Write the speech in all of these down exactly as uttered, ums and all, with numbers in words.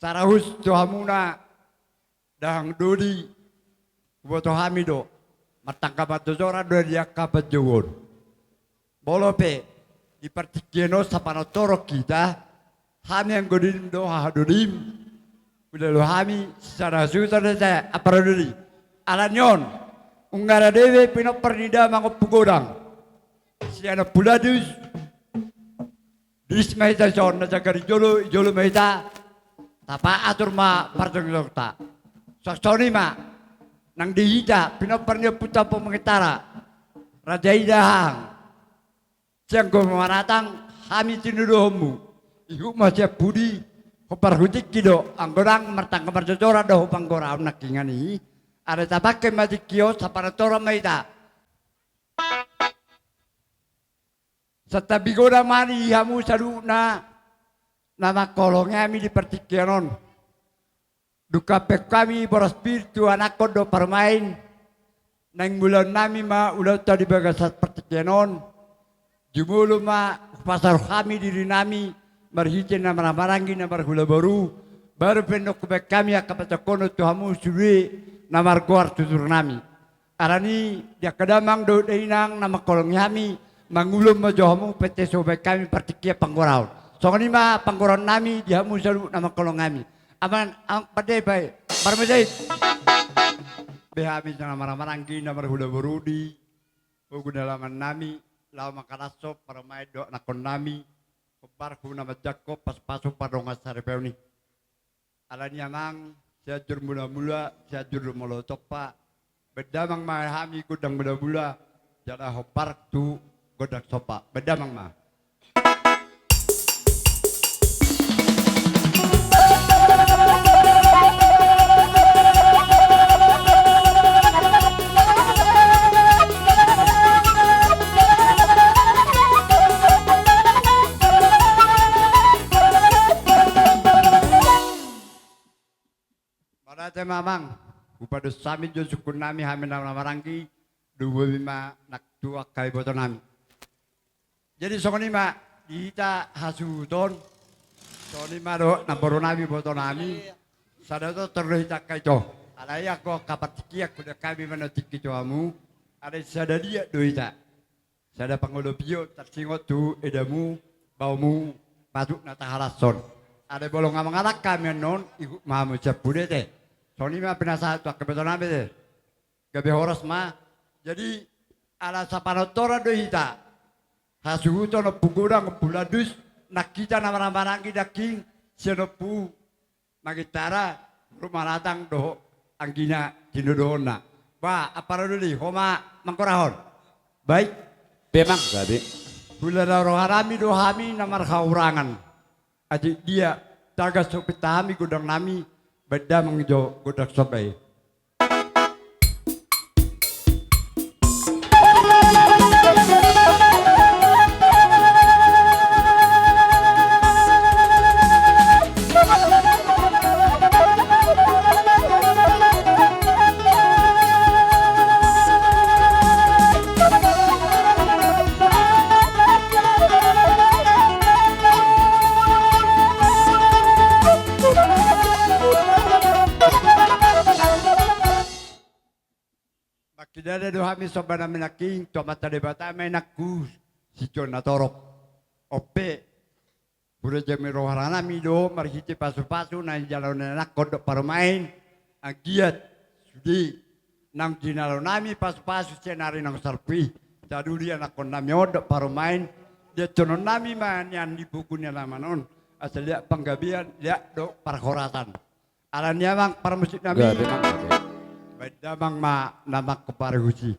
Tarahus tu hamuna dahahang doli, huboto hami do, martangka marjojoran do di angka panjouon. Molo pe di partingkian on sapanortoron hita, hami anggo dolim do haha dolim, hudalo hami sisada hasuhuton do hita, ampara doli. Alani on, nunga rade be pinompar ni damang Ompu Godang sian Ompu Ladus. Diris ma hita dison, na jagar i jolo, i jolo ma hita. Tapaatur ma parjongjongta. Songon i ma nang di hita pinompar ni Ompunta Ompu Mangitara, raja i dahahang. Sian Gompa Manatang hami tinodohonmu. Ihut ma sian pudi, hombar hu tingki do, anggo ndang martangka marjojoran do ho panggoraon nangkiningan i. Alai tapangke ma tingki on, sapanortoron ma hita. Santabi godang ma di hamu saluhutna na mangkaholongi hami di partingkian on. Dung hupehon hami boras pir tu anakkon dohot parumaen, naeng mulaonnami ma ulaonta di bagasan partingkian on. Jumolo ma hupasahat hami dirinami marhite na marhahamaranggi na marhula boru, baru pe nunga hubaen hami angka patokkon tu hamu sude na margoar tuturnami. Alani i di angka damang dohot dainang na mangkaholongi hami, mangulon ma jo hamu, pete so hubaen hami partingkian panggoraon. Songon i ma panggoraonnami di hamu saluhut na mangkaholongi hami. Amang, amang pande, baen, Parmajait. Baen hami na marhahamaranggi na marhula boru di pogu ni alamannami, laho mangkalashon parumaen dohot anakkonnami, hombar hu na manjangkon pasupasu pardongan saripeon i. Alani i amang, Sianjur Mulamula, Sianjur do molo tompa. Baen damang ma hami gondang mulamula, jala hombar tu gondang somba. Baen damang ma. Mauliate ma amang, hupados hami jo sungkunnami, hami na marhahamaranggi, dung boi ma nang tu angka ibotonami. Jadi songon i ma di hita hasuhuton, songon i ma dohot namborunami, ibotonami, sada tortor do hita angka ito. Alai anggo angka partingkian hubaen hami ma na tingki tu hamu, alai sada liat do hita. Sada pangolopion tarsingot tu edamu, baomu, patut na tahalashon. Alai molo nga mangalangka hami annon, ihut ma hamu sian pudi ate. Songon i ma pinasahat tu angka ibotonami ate. Gabe horas ma. Jadi ala sapanortoran do hita. Hasuhuton Ompu Godang, Ompu Ladus, nang hita na marhahamaranggi nangkin, sian Ompu Mangitara, Gompa Manatang dohot anggina tinodohonna. Ba, ampara doli, ho ma mangkorahon. Baik. Pe amang, gabe. Hulala rohanami do hami na marhahurangan. Atik dia tagan so pinta hami gondangnami, baen damang jo gondang somba i. Mangkidada do hami sombanami nangkin tu Amanta Debata ma inangku, sitio na torop. On pe, hurajami rohanami do marhite pasupasu na nijalo ni anakkon dohot parumaen, anggiat sude naung jinalonami pasupasu sian ari naung salpu i, sadari anakkonnami on dohot parumaen, diantuhononnami ma nian di pogu ni alaman on, asa liat panggabean, liat dohot parhorasan. Alani i amang parmusiknami. Gabe amang, gabe. Baen damang ma na mangkaparhusi.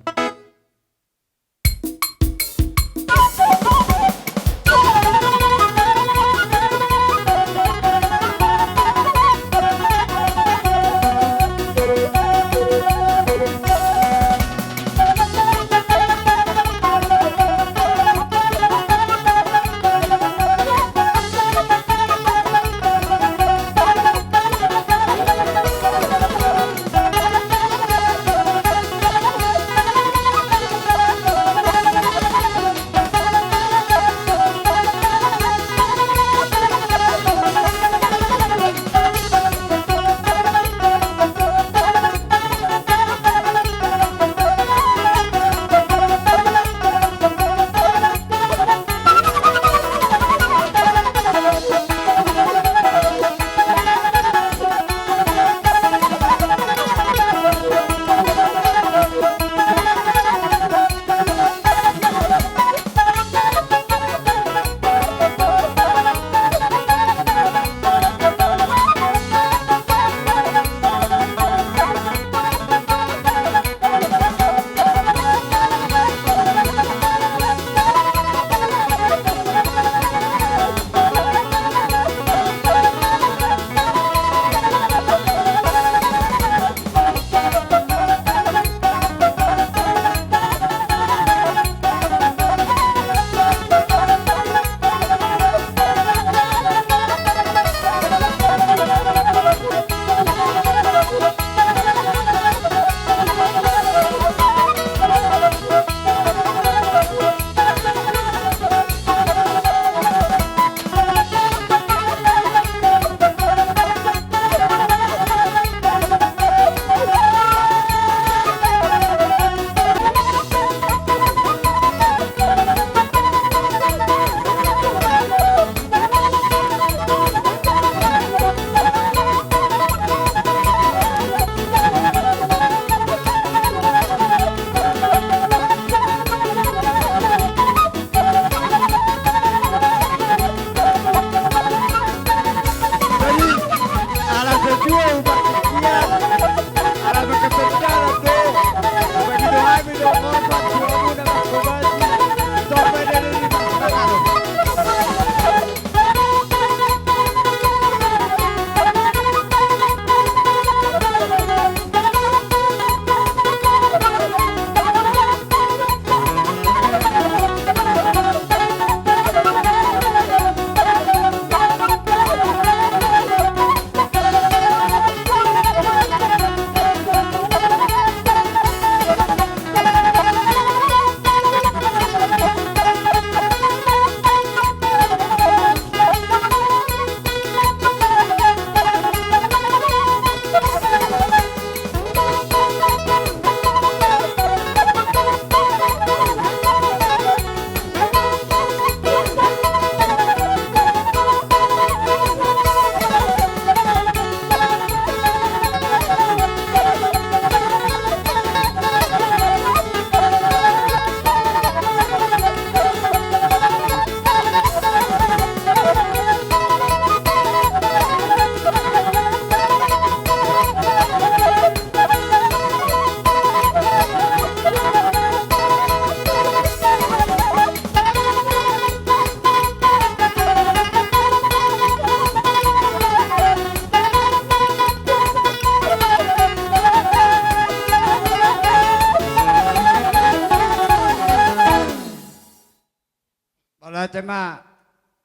Mauliate ma,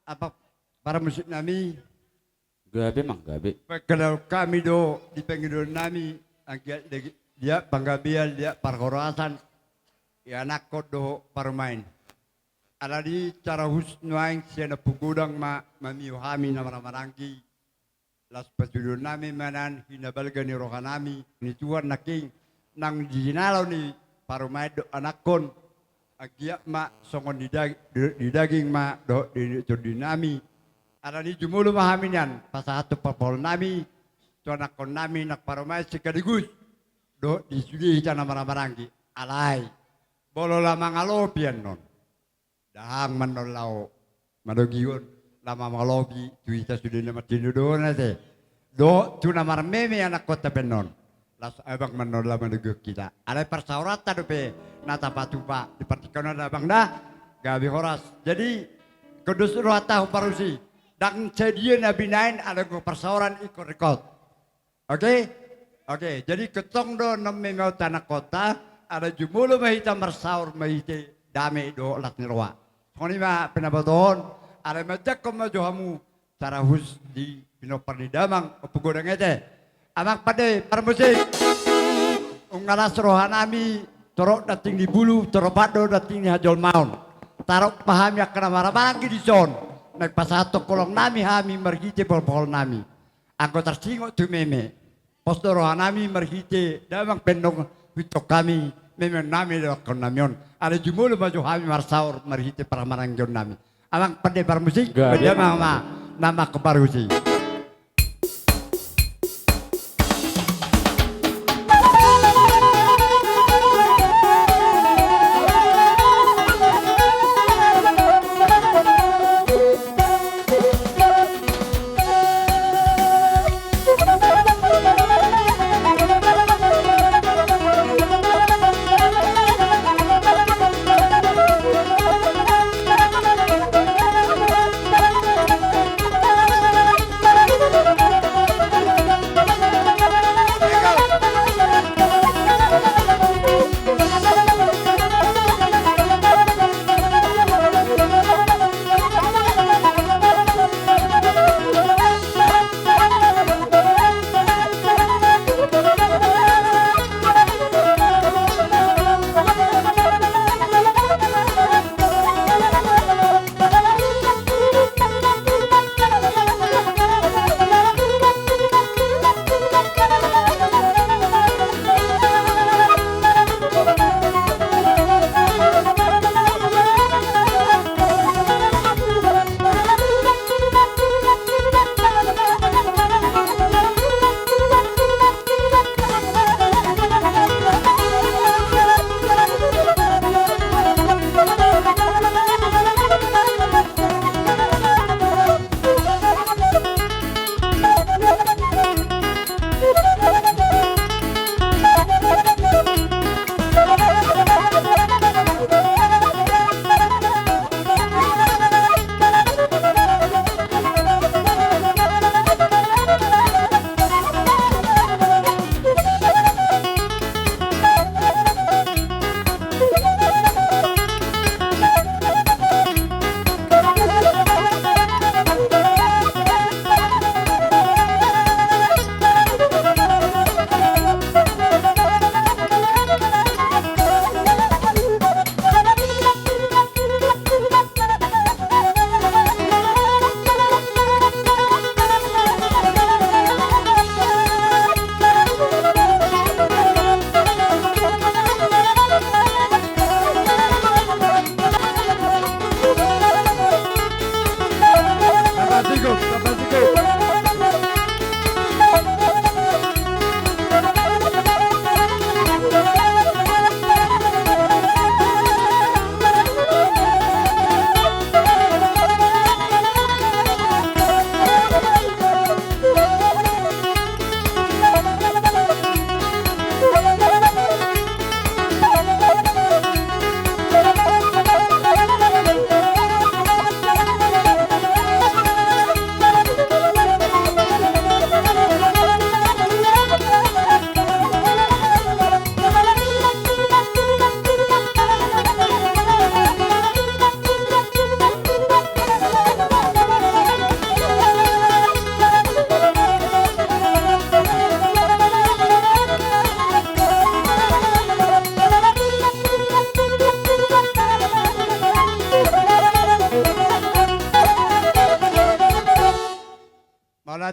amang parmusik nami. Gabe, amang, gabe. Pangkilalaon hami do di pangidoan nami, anggiat liat panggabean, liat parhorasan, ianakhon dohot parumaen. Alani i, cara khusus nuaeng sian Ompu Godang ma mamio hami na marhahamaranggi. Laos patuduhon nami ma nuaeng hinabalga ni roha nami, ni Tuhan nangkin, nang di jinalo ni parumaen dohot anakhon, anggiat ma songon di dag-, di, di daging ma dohot di tondi nami. Alani i jumolo ma hami nian pasahathon pangpangol nami tu anakhon nami nang parumaen sekaligus dohot di sude hita na marhahamaranggi. Alai molo lam mangalopi annon, dang annon laho manogihon, lam mangalopi tu hita sude na martinodohon ate, dohot tu na marmeme anakhonta pe annon. Laos abang ma annon laho manogihon hita. Alai parsaoranta dope na tapatupa di partingkian on, abang da. Gabe horas. Jadi, gondos rohanta, Ompu Parmusik. Dang sadia na binaen, alai anggo parsaoran ingkon ringkot. Oke? Oke, jadi ingkon tong do annon meme on tu anakhonta, alai jumolo ma hita marsaor marhite dame dohot las ni roha. Songon i ma pinabotohon, alai manjangkon ma jo hamu, cara khusus di pinompar ni damang Ompu Godang ate. Amang pande parmusik, nunga las roha nami, torop ranting ni bulu, torop do ranting ni hajolmaon. Tarop ma hami angka na marhahamaranggi dison, naeng pasahathon holong nami hami marhite pangpangol nami. Anggo tarsingot tu meme, pos do roha nami marhite damang pe annon huihuthon hami meme nami dohot anakhon nami on. Alai jumolo ma jo hami marsaor marhite parhahamaranggion nami. Amang pande parmusik, gabe, pande ma, ma, nama Ompu Parmusik.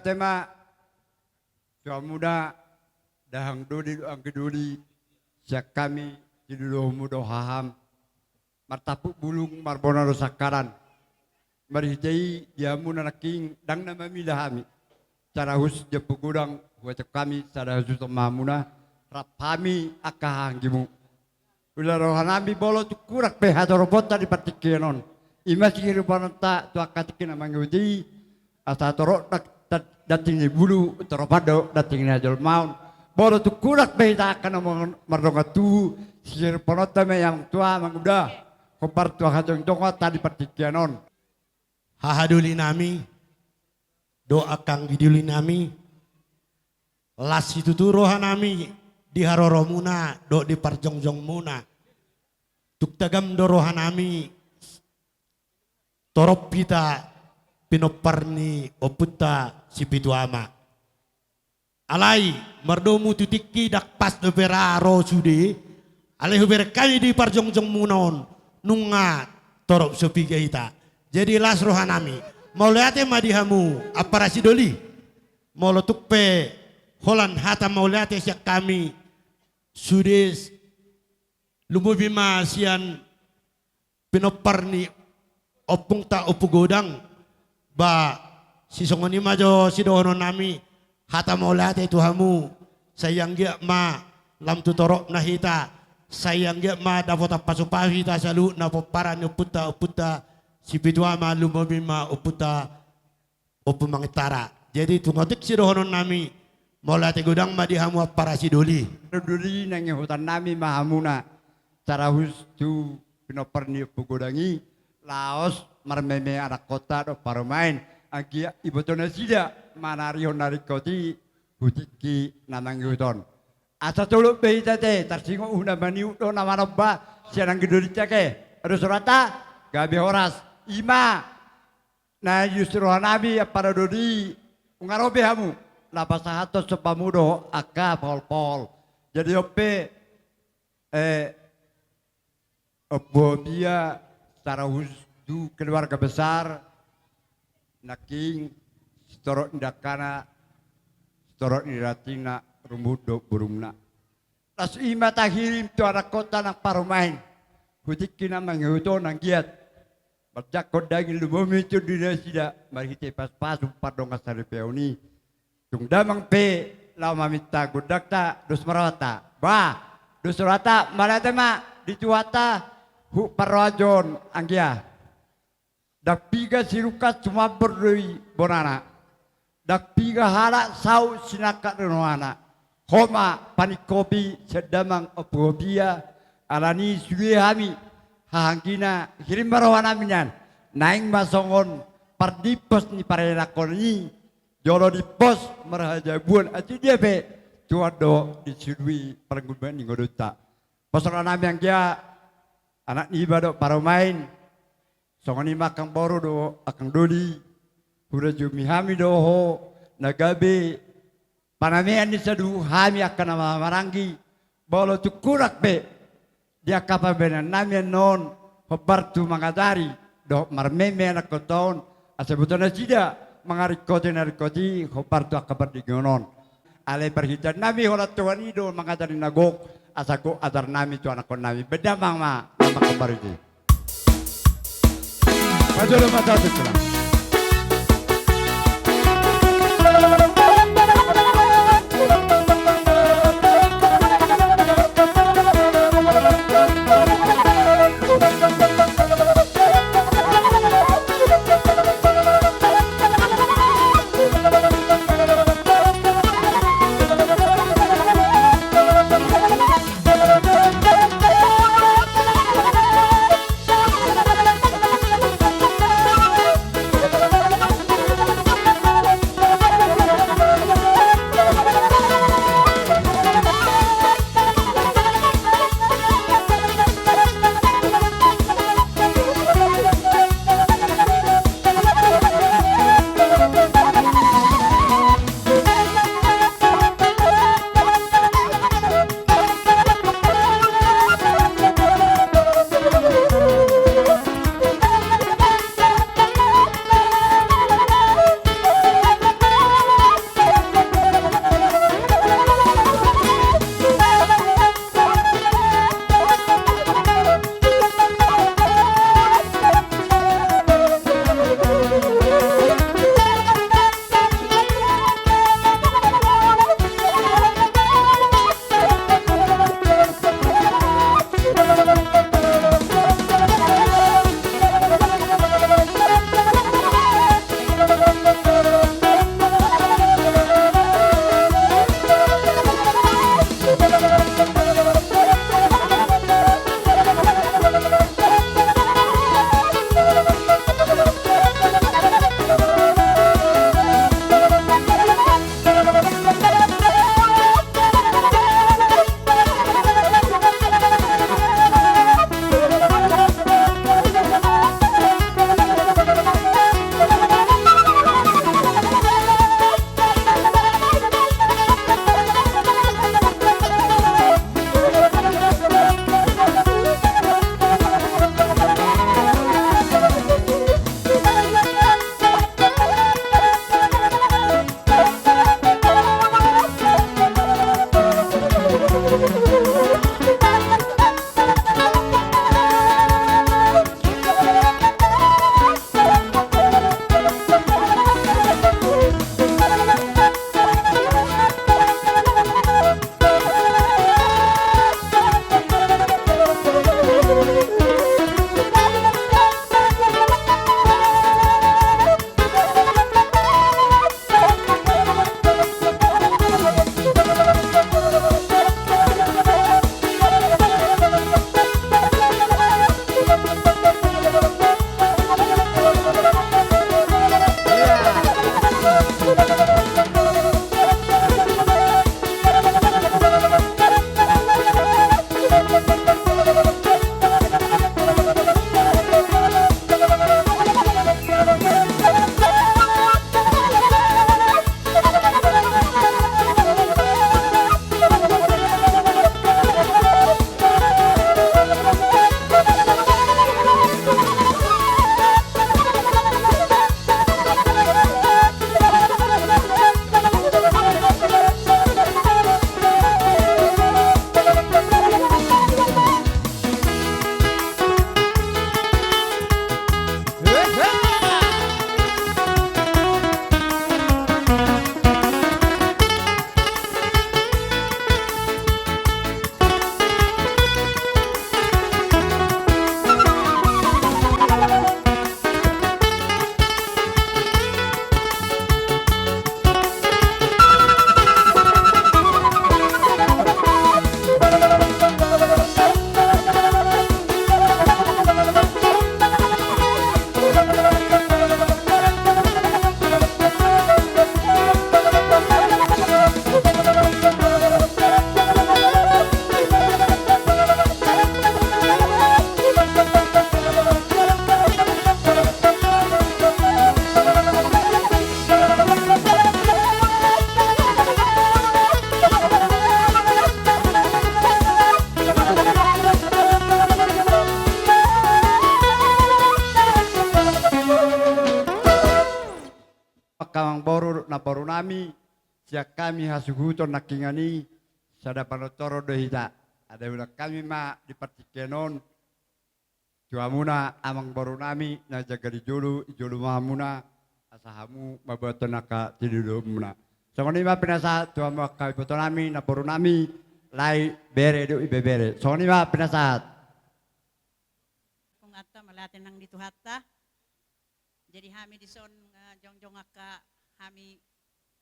Mauliate ma tu hamuna, dahahang doli dohot anggi doli, sian hami, siluluhonmu dohot haham, martampuk bulung, marbona do sangkalan. Marhite i di hamuna nangkin, ndang na mamila hami. Sada hushus di Ompu Godang, huetehon hami sada hushus ma hamuna, rap hami angka hahanggimu. Ula rohanami molo tung hurang pe hatoroponta di partingkian on, i ma sihiripononta tu angka tingki na mangihut i, asa torop da-, da-, dating ni bulu, toropan do dating ni hajolmaon. Molo tung hurang pe hita angka na mar-, mardongan tubu, sihiripononta ma i amang tua, amang uda, hombar tu hajongjongonta di partingkian on. Hahadolinami dohot angka anggi dolinami, las situtu rohanami di haroromuna dohot di parjongjongmuna. Tung tagam do rohanami torop hita pinompar ni ompunta Sipitu Ama. Alai mardomu tu tingki ndang pas dope ra ro sude, alai hubereng hami di parjongjongmuna on, nunga torop so piga hita. Jadi las rohanami. Mauliate ma di hamu ampara sidoli. Molo tung pe holan hata mauliate sian hami sude, lumobi ma sian pinompar ni ompungta Ompu Godang, ba sisongon i ma jo sidohononnami, hata mauliate tu hamu, sai anggiat ma lam tu toropna hita, sai anggiat ma dapotan pasupasu hita saluhutna pomparan ni ompunta, ompunta Sipitu Ama, lumobi ma ompunta Ompu Mangitara. Jadi tung otik sidohononnami, mauliate godang ma di hamu ampara sidoli. Doli na ningihutannami ma hamuna, sada hushus tu pinompar ni Ompu Godang i, laos marmeme anakkonta dohot parumaen, anggiat iboto nasida manarihon na ringkot i tu tingki na mangihut on. Asa tolop be hita ate, tarsingot uhum na manihut dohot na manomba sian anggi dolinta ate. Dos rohanta, gabe horas. I ma na nidos rohanami ampara doli, nunga ro be hamu, laho pasahathon sombamu dohot angka paholpaol. Jadi on pe, eh, Ompu Hobia, sada hushus tu keluarga besar, nangkin sitorop ni dangkana, sitorop ni datingna, rumput dohot burungna. Laos i ma tahirim tu anakkonta nang parumaen, tu tingki na mangihut on anggiat manjangkon daging, lumobi ma tondi nasida marhite pasupasu pardongan saripeon i. Tung damang pe laho maminta gondangta, dos ma rohanta. Bah, dos rohanta, mauliate ma di Tuhanta, tu parrohaon anggia. Ndang piga sirungkas sumambor do i bonana. Ndang piga halak saut sinangkap do nuanna. Ho ma paningkopi sian damang Ompu Hobia, alani sude hami hahaanggina, hirim ma rohanami nian. Naeng ma songon pardimpos ni parhenakkon i, jolo dimpos marhajabuan, atik dia pe Tuhan do disudui parngoluan ni ngolunta. Pos rohanami anggia, anak niba dohot parumaen, songon i ma angkang boru dohot angkang doli, hurajumi hami do ho, na gabe panamean ni saluhut hami angka na marhahamaranggi, molo tung hurang pe di angka pambahenannami annon, hombar tu mangajari dohot marmeme anakkonta on, asa boto nasida mangaringkoti na ringkot i hombar tu angka pardenggan on. Alai parhiteannami holan Tuhan i do mangajari na gok, asa gok ajarnami tu anakkonnami. Bahen damang ma na mangkompari i. Pajolo ma tahu tu tulang. hami, sian hami hasuhuton nangkiningan i, sada panontoron do hita. Ai diulak hami ma di partingkian on tu hamuna amangboru nami na jaga di jolo, di jolo ma hamuna, asa hamu mamboan angka tinidormuna. Songon i ma pinasahat tu hamu angka iboto nami, namboru nami, lae, bere dohot ibebere. Songon i ma pinasahat. Hungkanta mauliate nang di Tuhanta. Jadi hami dison, eh, jongjong angka hami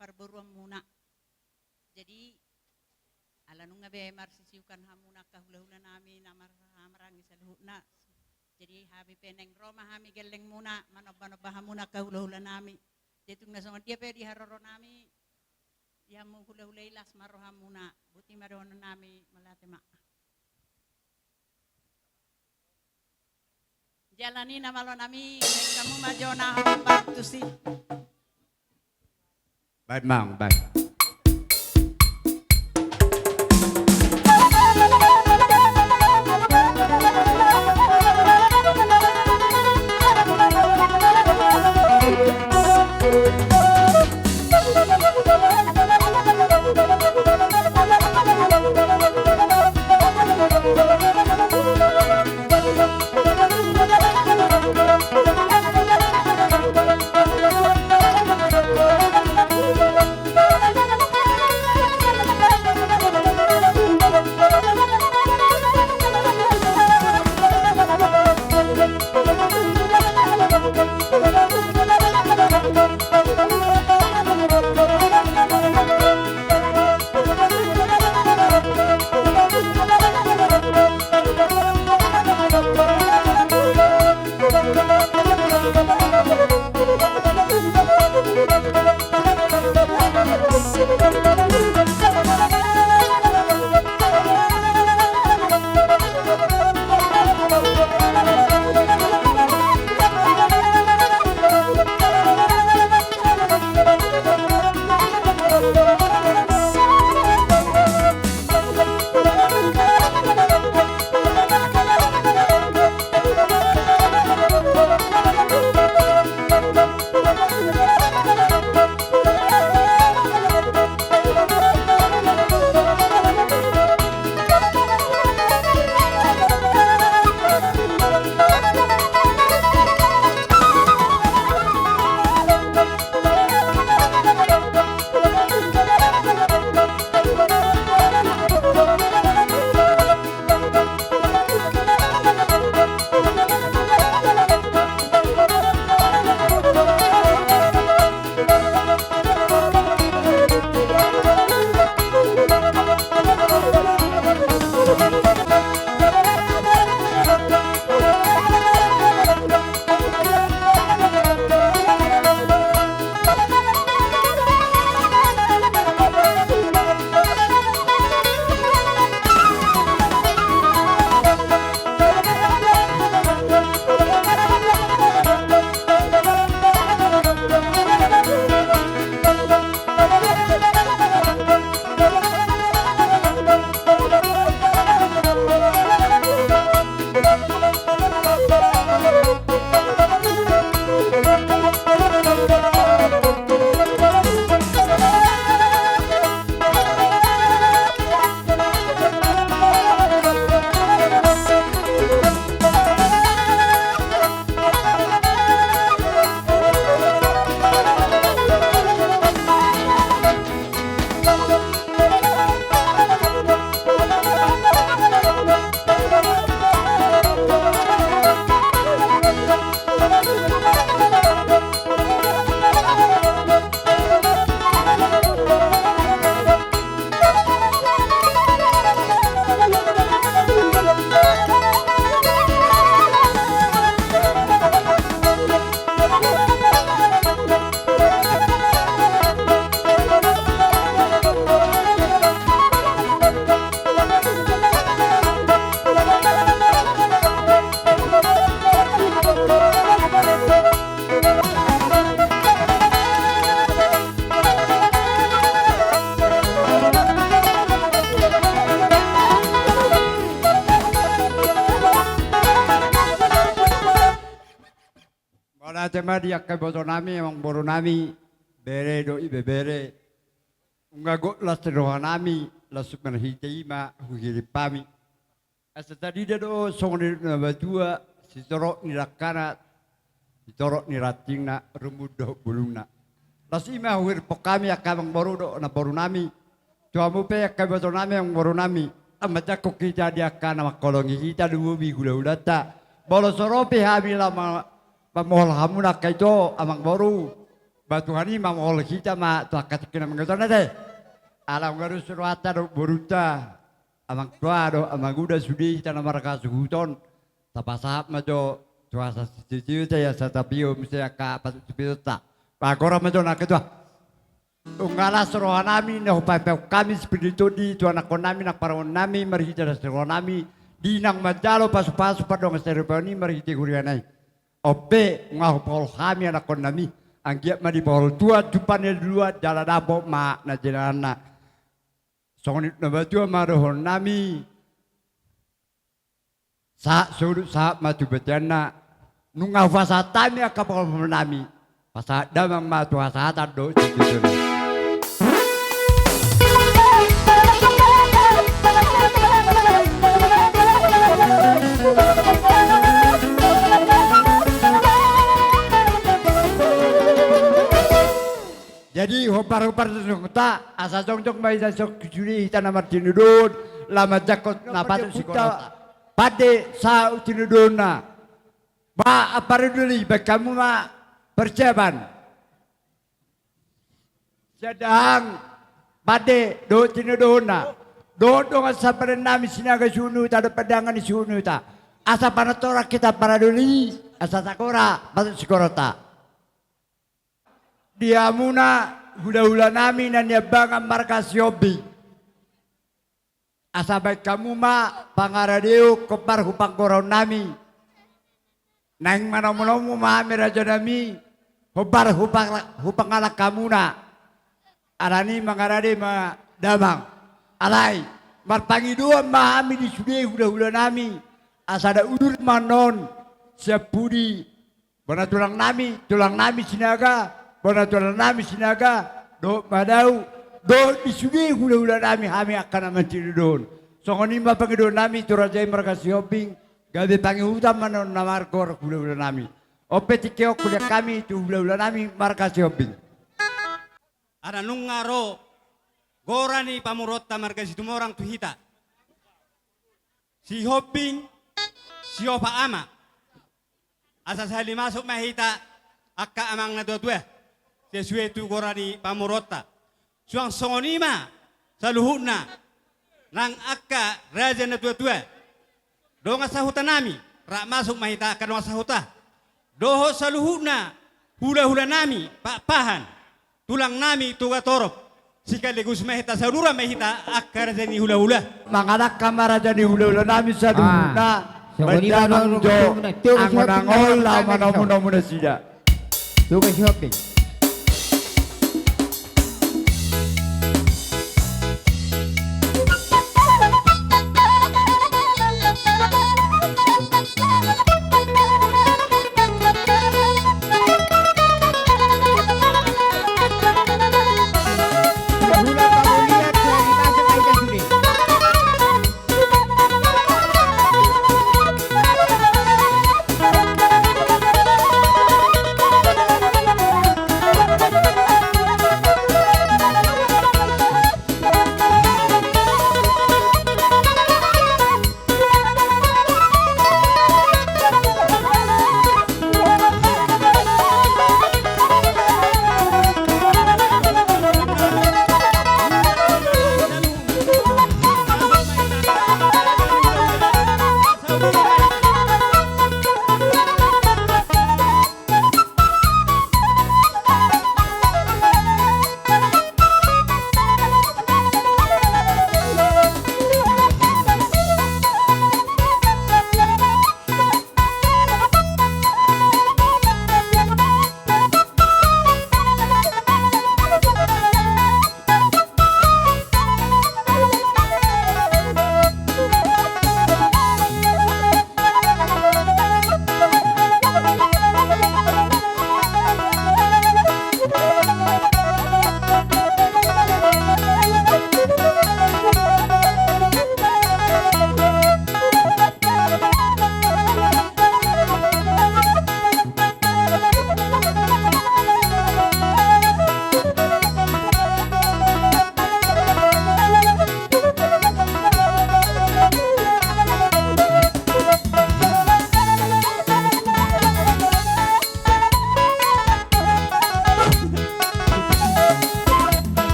parboruonmuna. Jadi ala nunga be marsisiukan hamuna angka hulahula nami na mar-, marhahamaranggi saluhutna. Jadi hami pe naeng ro ma hami gellengmuna manombanomba hamuna angka hulahula nami. Jadi tung na songon dia pe di haroro nami, di hamu hulahula i las ma rohamuna. Boti ma dohonon nami, mauliate ma. Jala ninna ma alo nami, baen hamu ma jona hombar tusi. Baen ma, baen. Mauliate ma di angka iboto nami, amangboru nami, Bere dohot ibebere, nunga gok las ni rohanami, las marhite i ma huhirim hami. Asa tarida do songon nidok na matua: sitorop ni dangkana, sitorop ni rantingna, rumbun dohot bulungna. Las i ma huhiriphon hami angka amangboru dohot namborunami. Tu hamu pe angka ibotonami, amangborunami, lam manjangkon hita di angka na mangholongi hita, lumobi hulahulanta. Molo so ro pe hami laho ma-, mamohol hamuna angka ito, amangboru, ba Tuhan i mamohol hita ma tu angka tingki na mangihut on, ate. Ala nunga dos rohanta dohot borunta, amang tua dohot amang uda, sude hita na marhasuhuton. Tapasahat ma jo tu hasasitiotio, asa tapio muse angka patut tu piotonta. Ba goran ma jo, nangkin tua. Nunga las rohanami na hupaihut hami sipir ni tondi tu anakkonnami nang parumaennami marhite las ni rohanami di naung manjalo pasupasu pardongan saripeon i marhite huriana i. On pe nunga hupamohol hami anakkonnami, anggiat ma dipamohol Tuhan tu pandiloan jala dapot ma na jinalahanna. Songon nidok na matua ma dohononnami: Sahat solu sahat ma tu bonteanna. Nunga hupasahat hami angka pangomoonnami, pasahat damang ma tu hasahatan dohot sititona. Jadi hombar-hombar tu sungkutta, asa jongjong ma hita sude hita na martinodohon, laho manjangkon na patut sikorhonta. Pande sahat tu tinodohonna. Ba, ampara doli, bahen hamu ma parsiapan. Sian dahahang pande dohot tinodohonna, dohot dongan sampadanami Sinaga suhut ni huta dohot pandangan ni suhut ni huta. Asa panontoran hita ampara doli, asa tagora patut sikorhonta. Di hamuna hulahulanami na niambangan marga Sihombing, asa bahen hamu ma pangaradehon hombar hu panggoraonnami. Naeng manomunomu ma hami rajanami, hombar hu pang-, hu pangalangka muna. Alani mangarade ma damang. Alai marpangidoan ma hami di sude hulahulanami, asa da udur ma annon sian pudi bona tulangnami, tulangnami Sinaga, bona tulangnami Sinaga, dohot madao, dohot di sude hulahulanami hami angka na martinodohon. Songon i ma pangidoannami tu raja i marga Sihombing, gabe pangihutan ma annon na margoar hulahulanami. On pe tingki on hulean hami tu hulahulanami marga Sihombing. Ala nunga ro goar ni pamoruonta marga Situmorang tu hita. Sihombing, siopat ama. Asa sahali masuk ma hita angka amang na tuatua, sesuai tu goar ni pamoruonta. Suang songon i ma saluhutna nang angka raja na tuatua, dongan sahutanami, rap masuk ma hita angka dongan sahuta, dohot saluhutna hulahulanami Pakpahan, tulangnami Togatorop, sekaligus ma hita saluran ma hita angka raja ni hulahula. Mangalangka ma raja ni hulahulanami saluhutna. Ah, songon i ma mandalan jo angon-angon laho manomunomu nasida. Tugas Sihombing.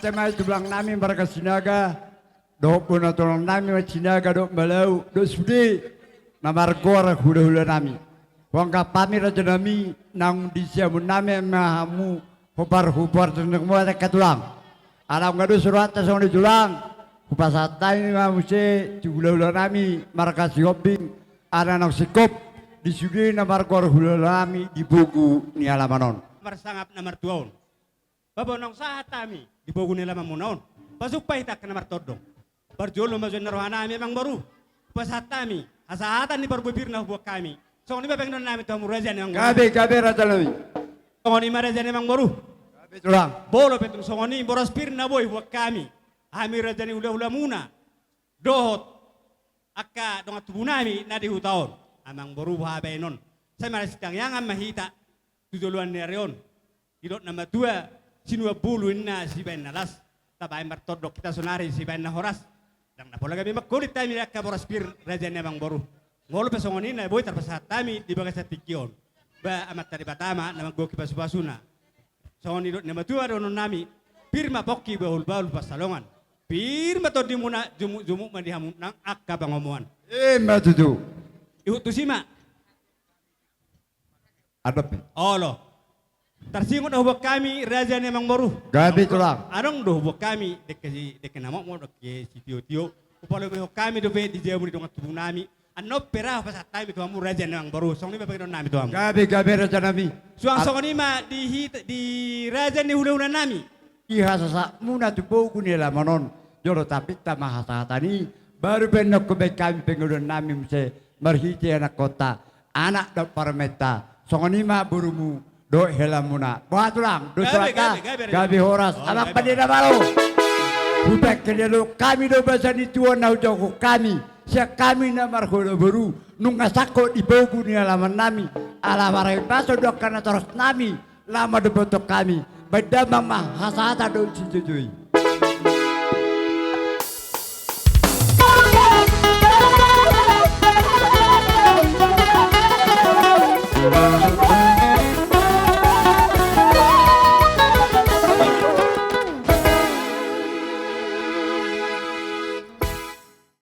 Ate ma i tulang nami marga Sinaga, dohot bona tulang nami ma Sinaga dohot Malau, dohot sude na margoar hula-hula nami. Huanggap hami raja nami, naung di siamun nami ma hamu, hombar-hombar tu nang muat angka tulang. Ala nunga dos rohanta songon i tulang, hupasahat hami ma muse tu hula-hula nami marga Sihombing, ala naung singkop di sude na margoar hula-hula nami di bogu ni alaman on. Marsangap na martua on. Bapa naung sahat hami di bogu ni alaman muna on. Pasumpah hita angka na martondong. Parjolo ma jo na roha nami amang boru. Pasahat hami hasahatan ni parbue pir na hubuan hami. Songon i ma pangidoan nami tu hamu raja ni amang boru. Gabe, gabe raja nami. Songon i ma raja ni amang boru. Gabe tulang. Molo pe tung songon i boras pir na boi hubuan hami, hami raja ni hula-hula muna dohot angka dongan tubu nami na di huta on, amang boru, boha baenon? Sai marsitangiangan ma hita tu joloan ni ari on. Didok na matua, sinuan bulu inna sibaen na las, tabaen martondong hita sonari sibaen na horas. Ndang na pola gabe mangkulit hami angka boras pir raja ni amang boru. Molo pe songon i na boi tarpasahat hami di bagasan tingki on, ba Amanta Debata ma na manggohi pasu-pasuna. Songon nidok ni na matua dohonon nami, pir ma pongki bahul-bahul pansalongan, pir ma tondimuna, jumuk-jumuk ma di hamu nang angka pangomoan. Ima tutu. Ihut tusi ma. Adop. Olo. Tarsingot do hubuan hami raja ni amang boru. Gabe tulang. Adong do hubuan hami dengke si, dengke na mokmok, dengke sitio-tio. Hupalohon hami dope di jabu ni dongan tubu nami. Annon pe ra hupasahat hami tu hamu raja ni amang boru. Songon i ma pangidoan nami tu hamu. Gabe, gabe raja nami. Suang songon i ma di hita, di raja ni hula-hula nami. Di hasahatan muna tu bogu ni alaman on, jolo tapinta ma hasahatan i, baru pe annon hubaen hami pangidoan nami muse marhite anakkonta, anak dohot parumaenta. Songon i ma borumu dohot helamuna. Boha tulang, dos rohanta? Gabe, gabe, gabe, gabe horas. Amang pande na malo. Hupangkilalo hami do basa ni tua na hujago hami, sian hami na marhula boru, nunga sangkot di bogu ni alaman nami. Ala marhahipason do angka natorop nami, laho mandapothon hami. Baen damang ma hasahatan dohot sijojoi.